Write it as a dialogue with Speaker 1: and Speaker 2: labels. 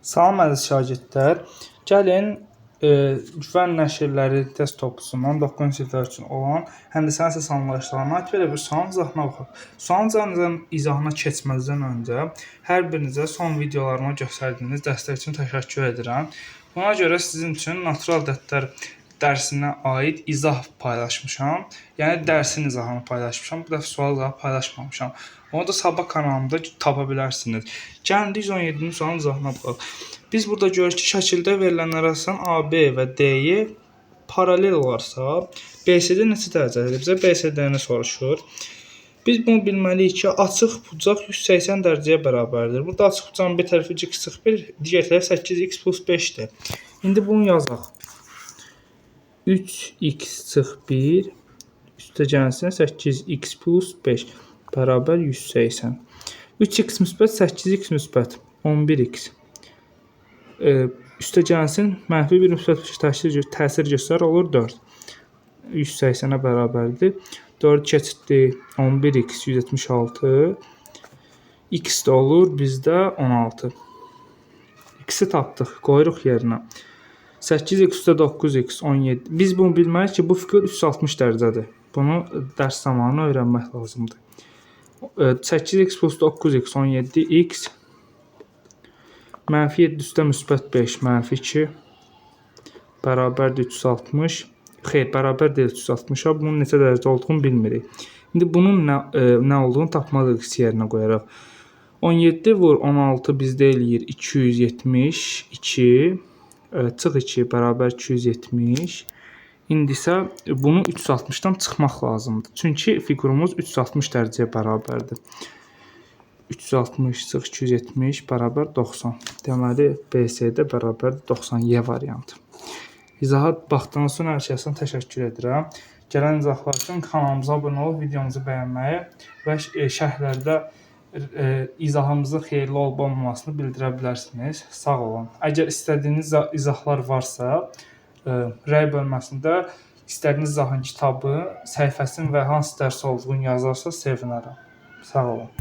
Speaker 1: Salam əziz şagirdlər. Gəlin Güvən nəşrləri test toplusundan 9-cu siniflər üçün olan həndəsə əsas anlayışlarına aid belə bir sualın izahına baxaq. Sualın izahına keçməzdən öncə hər birinizə son videolarıma göstərdiyiniz dəstək üçün təşəkkür edirəm. Buna görə sizin üçün natural ədədlər dərsinə aid izah paylaşmışam. Yəni dərsin izahını paylaşmışam. Bu dəfə sual izahı paylaşmamışam. Onu da sabah kanalımda tapa bilərsiniz. Gəlin 117-ci sualın izahına baxaq. Biz burada görürük ki, şəkildə verilənlərə əsasən AB və DY paralel olarsa, BCD neçə dərəcədir? Bizə BCD-ni soruşur. Biz bunu bilməliyik ki, açıq bucaq 180 dərəcəyə bərabərdir. Burada açıq bucağın bir tərəfi 3x çıx 1, digər tərəfi 8x plus 5-dir. İndi bunu yazaq. 3x çıx 1 üstə gəlsin 8x plus 5 bərabər 180. 3x müsbət 8x müsbət 11x. Üstə gəlsin mənfi 1 müsbət 5 təsir göstərir olur 4. 180-ə bərabərdir. 4 keçirdi 11x 176. X də olur bizdə 16. X-i tapdıq, qoyuruq yerinə. 8x üstə 9x 17. Biz bunu bilməliyik ki, bu fiqur 360 dərəcədir. Bunu dərs zamanı öyrənmək lazımdır. 8x plus 9x 17x mənfi 7 üstə müsbət 5 mənfi 2 bərabərdir 360. Xeyr, bərabər deyil 360-a. Bunun neçə dərəcə olduğunu bilmirik. İndi bunun nə olduğunu tapmalıyıq x yerinə qoyaraq. 17 vur 16 bizdə eləyir 272. Çıx 2 bərabər 270. İndi isə bunu 360-dan çıxmaq lazımdır. Çünki fiqurumuz 360 dərəcəyə bərabərdir. 360 çıx 270 bərabər 90. Deməli, BCD bərabərdir 90 Y variantı. İzahat baxdığınız üçün hər kəsə təşəkkür edirəm. Gələn izahlar üçün kanalımıza abunə olub videomuzu bəyənməyi və şərhlərdə izahımızın xeyirli olub olmamasını bildirə bilərsiniz. Sağ olun. Əgər istədiyiniz izahlar varsa, rəy bölməsində istədiyiniz izahın kitabı, səhifəsinin və hansı dərs olduğunu yazarsa sevinərəm. Sağ olun.